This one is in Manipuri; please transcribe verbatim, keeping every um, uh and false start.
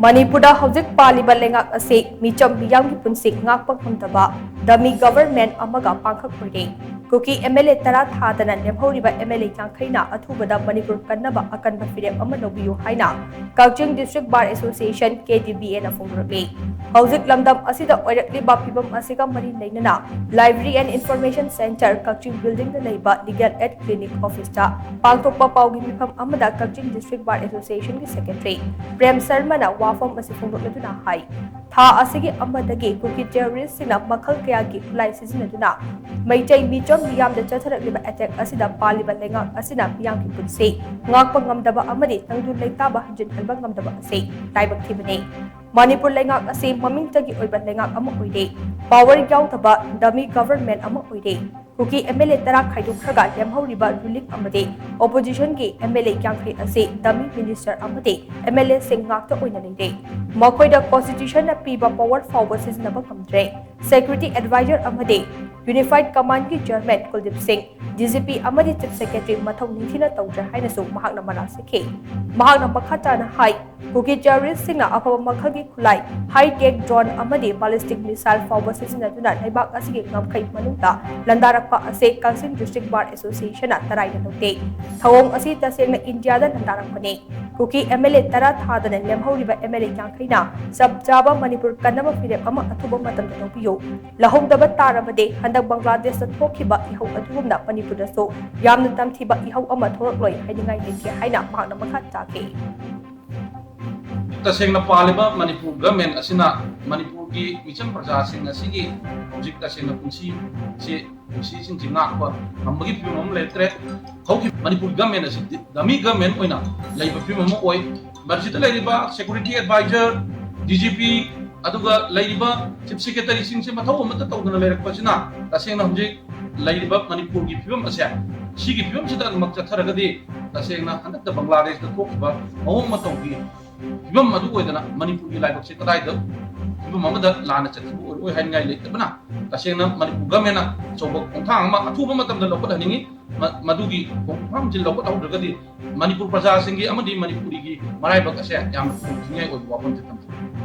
ꯃꯅꯤꯄꯨꯔꯗ ꯍꯧꯖꯤꯛ ꯄꯥꯜꯂꯤꯕ ꯂꯩꯉꯥꯛ ꯑꯁꯤ ꯃꯤꯆꯝ ꯃꯤꯌꯥꯝꯒꯤ ꯄꯨꯟꯁꯤ ꯉꯥꯛꯄ ꯉꯝꯗꯕ ꯗꯃꯤ ꯒꯚꯔꯟꯃꯦꯟꯠ ꯑꯃꯒ ꯄꯥꯡꯈꯛ ꯑꯣꯏꯔꯦ꯫ ꯀꯨꯀꯤ MLA ꯇꯔꯥ ꯊꯥꯗꯅ ꯂꯦꯝꯍꯧꯔꯤꯕ MLA ꯌꯥꯡꯈꯩꯅ ꯑꯊꯨꯕꯗ ꯃꯅꯤꯄꯨꯔ ꯀꯟꯅꯕ ꯑꯀꯟꯕ ꯐꯤꯔꯦꯞ ꯑꯃ ꯂꯧꯕꯤꯌꯨ ꯍꯥꯏꯅ ꯀꯛꯆꯤꯡ District Bar Association, KDBA ꯅ ꯐꯣꯡꯗꯣꯔꯛꯂꯤ꯫ ꯍꯧꯖꯤꯛ ꯂꯝꯗꯝ ꯑꯁꯤꯗ ꯑꯣꯏꯔꯛꯂꯤꯕ ꯐꯤꯕꯝ ꯑꯁꯤꯒ ꯃꯔꯤ ꯂꯩꯅꯅ Library and Information Centre, Kakching building ꯗ ꯂꯩꯕ Legal Aid Clinic office ꯇ ꯄꯥꯡꯊꯣꯛꯄ ꯄꯥꯎꯒꯤ ꯃꯤꯐꯝ ꯑꯃꯗ ꯀꯛꯆꯤꯡ District Bar Association ꯒꯤ Secretary ꯄ꯭ꯔꯦꯝ ꯁꯔꯃꯅ ꯋꯥꯐꯝ ꯑꯁꯤ ꯐꯣꯡꯗꯣꯛꯂꯗꯨꯅ ꯍꯥꯏ, ꯊꯥ ꯑꯁꯤꯒꯤ ꯑꯃꯗꯒꯤ ꯀꯨꯀꯤ terrorist ꯁꯤꯡꯅ ꯃꯈꯜ ꯀꯌꯥꯒꯤ ꯈꯨꯠꯂꯥꯏ ꯁꯤꯖꯤꯟꯅꯗꯨꯅ ꯃꯩꯇꯩ ꯃꯤꯆꯝ ꯃꯤꯌꯥꯝꯗ ꯆꯠꯊꯔꯛꯂꯤꯕ attack ꯑꯁꯤꯗ ꯄꯥꯜꯂꯤꯕ ꯂꯩꯉꯥꯛ ꯑꯁꯤꯅ ꯃꯤꯌꯥꯝꯒꯤ ꯄꯨꯟꯁꯤ ꯉꯥꯛꯄ ꯉꯝꯗꯕ ꯑꯃꯗꯤ ꯇꯪꯗꯨ ꯂꯩꯇꯥꯕ ꯍꯟꯖꯤꯟꯍꯟꯕ ꯉꯝꯗꯕ ꯑꯁꯤ ꯂꯥꯏꯕꯛ ꯊꯤꯕꯅꯤ꯫ ꯃꯅꯤꯄꯨꯔ ꯂꯩꯉꯥꯛ ꯑꯁꯤ ꯃꯃꯤꯡꯇꯒꯤ ꯑꯣꯏꯕ ꯂꯩꯉꯥꯛ ꯑꯃ ꯑꯣꯏꯔꯦ꯫ Power ꯌꯥꯎꯗꯕ dummy government ꯑꯃ ꯑꯣꯏꯔꯦ꯫ ꯀꯨꯀꯤ MLA ꯇꯔꯥ ꯈꯥꯏꯗꯣꯛꯈ꯭ꯔꯒ ꯂꯦꯝꯍꯧꯔꯤꯕ ruling ꯑꯃꯗꯤ opposition ꯒꯤ MLA ꯌꯥꯡꯈꯩ ꯑꯁꯤ dummy minister ꯑꯃꯗꯤ MLA ꯁꯤꯡ ꯉꯥꯛꯇ ꯑꯣꯏꯅ ꯂꯩꯔꯦ꯫ ꯃꯈꯣꯏꯗ constitution ꯅ ꯄꯤꯕ power ꯐꯥꯎꯕ ꯁꯤꯖꯤꯟꯅꯕ ꯉꯝꯗ꯭ꯔꯦ꯫ Security advisor ꯑꯃꯗꯤ Unified Command ꯀꯤ chairman ꯀꯨꯜꯗꯤꯞ ꯁꯤꯡ, DGP ꯑꯃꯗꯤ Chief Secretary ꯃꯊꯧ ꯅꯤꯡꯊꯤꯅ ꯇꯧꯗ꯭ꯔꯦ ꯍꯥꯏꯅꯁꯨ ꯃꯍꯥꯛꯅ ꯃꯔꯥꯜ ꯁꯤꯈꯤ꯫ ꯃꯍꯥꯛꯅ ꯃꯈꯥ ꯇꯥꯅ ꯍꯥꯏ, ꯀꯨꯀꯤ terrorist ꯁꯤꯡꯅ ꯑꯐꯕ ꯃꯈꯜꯒꯤ ꯈꯨꯠꯂꯥꯏ, high tech drone ꯑꯃꯗꯤ ballistic missile ꯐꯥꯎꯕ ꯁꯤꯖꯤꯟꯅꯗꯨꯅ ꯂꯩꯕꯥꯛ ꯑꯁꯤꯒꯤ ꯉꯝꯈꯩ ꯃꯅꯨꯡꯗ ꯂꯥꯟꯗꯥꯔꯛꯄ ꯑꯁꯤ ꯀꯛꯆꯤꯡ District Bar Association ꯅ ꯇꯔꯥꯏꯅ ꯂꯧꯗꯦ꯫ ꯊꯧꯑꯣꯡ ꯑꯁꯤ ꯇꯁꯦꯡꯅ ꯏꯟꯗꯤꯌꯥꯗ ꯂꯥꯟꯗꯥꯔꯛꯄꯅꯤ꯫ ꯀꯨꯀꯤ MLA ꯇꯔꯥ ꯊꯥꯗꯅ ꯂꯦꯝꯍꯧꯔꯤꯕ MLA ꯌꯥꯡꯈꯩꯅ ꯆꯞ ꯆꯥꯕ ꯃꯅꯤꯄꯨꯔ ꯀꯟꯅꯕ ꯐꯤꯔꯦꯞ ꯑꯃ ꯑꯊꯨꯕ ꯃꯇꯝꯗ ꯂꯧꯕꯤꯌꯨ꯫ ꯂꯧꯍꯧꯗꯕ ꯇꯥꯔꯕꯗꯤ ꯍꯟꯗꯛ ꯕꯪꯒ꯭ꯂꯥꯗꯦꯁꯇ ꯊꯣꯛꯈꯤꯕ ꯏꯍꯧ ꯑꯗꯨꯒꯨꯝꯅ ꯃꯅꯤꯄꯨꯔꯗꯁꯨ ꯌꯥꯝꯅ ꯇꯝꯊꯤꯕ ꯏꯍꯧ ꯑꯃ ꯊꯣꯛꯂꯛꯂꯣꯏ ꯍꯥꯏꯅꯤꯡꯉꯥꯏ ꯂꯩꯇꯦ ꯍꯥꯏꯅ ꯃꯍꯥꯛꯅ ꯃꯈꯥ ꯇꯥꯈꯤ꯫ ꯇꯁꯦꯡꯅ ꯄꯥꯜꯂꯤꯕ ꯃꯅꯤꯄꯨꯔ government ꯑꯁꯤꯅ ꯃꯅꯤꯄꯨꯔꯒꯤ ꯃꯤꯆꯝ ꯄ꯭ꯔꯖꯥꯁꯤꯡ ꯑꯁꯤꯒꯤ ꯍꯧꯖꯤꯛ ꯇꯁꯦꯡꯅ ꯄꯨꯟꯁꯤꯁꯤ, ꯄꯨꯟꯁꯤꯁꯤꯡꯁꯤ ꯉꯥꯛꯄ ꯉꯝꯕꯒꯤ ꯐꯤꯕꯝ ꯑꯃ ꯂꯩꯔꯛꯇ꯭ꯔꯦ꯫ ꯍꯧꯈꯤꯕ ꯃꯅꯤꯄꯨꯔ government ꯑꯁꯤ dummy government ꯑꯣꯏꯅ ꯂꯩꯕ ꯐꯤꯕꯝ ꯑꯃ ꯑꯣꯏ꯫ ꯃꯁꯤꯗ ꯂꯩꯔꯤꯕ security advisor, DGP, ꯑꯗꯨꯒ ꯂꯩꯔꯤꯕ Chief Secretary ꯁꯤꯡꯁꯦ ꯃꯊꯧ ꯑꯃꯠꯇ ꯇꯧꯗꯅ ꯂꯩꯔꯛꯄꯁꯤꯅ ꯇꯁꯦꯡꯅ ꯍꯧꯖꯤꯛ ꯂꯩꯔꯤꯕ ꯃꯅꯤꯄꯨꯔꯒꯤ ꯐꯤꯕꯝ ꯑꯁꯦ, ꯁꯤꯒꯤ ꯐꯤꯕꯝꯁꯤꯗ ꯑꯗꯨꯃꯛ ꯆꯠꯊꯔꯒꯗꯤ ꯇꯁꯦꯡꯅ ꯍꯟꯗꯛꯇ ꯕꯪꯒ꯭ꯂꯥꯗꯦꯁꯇ ꯊꯣꯛꯈꯤꯕ ꯃꯑꯣꯡ ꯃꯇꯧꯒꯤ ꯐꯤꯕꯝ ꯑꯗꯨ ꯑꯣꯏꯗꯅ ꯃꯅꯤꯄꯨꯔꯒꯤ ꯂꯥꯏꯕꯛꯁꯦ ꯀꯗꯥꯏꯗ ꯐꯤꯕꯝ ꯑꯃꯗ ꯂꯥꯟꯅ ꯆꯠꯈꯤꯕ ꯑꯣꯏꯔꯣꯏ ꯍꯥꯏꯅꯤꯡꯉꯥꯏ ꯂꯩꯇꯕꯅ ꯇꯁꯦꯡꯅ ꯃꯅꯤꯄꯨꯔ ꯒꯃꯦꯟꯅ ꯑꯆꯧꯕ ꯈꯣꯡꯊꯥꯡ ꯑꯃ ꯑꯊꯨꯕ ꯃꯇꯝꯗ ꯂꯧꯈꯠꯍꯟꯅꯤꯡꯉꯤ꯫ ꯃ-, ꯃꯗꯨꯒꯤ ꯈꯣꯡꯊꯥꯡꯁꯤ ꯂꯧꯈꯠꯍꯧꯗ꯭ꯔꯒꯗꯤ ꯃꯅꯤꯄꯨꯔ ꯄ꯭ꯔꯖꯥꯁꯤꯡꯒꯤ ꯑꯃꯗꯤ ꯃꯅꯤꯄꯨꯔꯤꯒꯤ ꯃꯔꯥꯏꯕꯛ ꯑꯁꯦ ꯌꯥꯝꯅ ꯈꯨꯗꯣꯡꯊꯤꯅꯤꯡꯉꯥꯏ ꯑꯣꯏꯕ ꯋꯥꯐꯝꯁꯦ ꯊꯝꯖꯩ꯫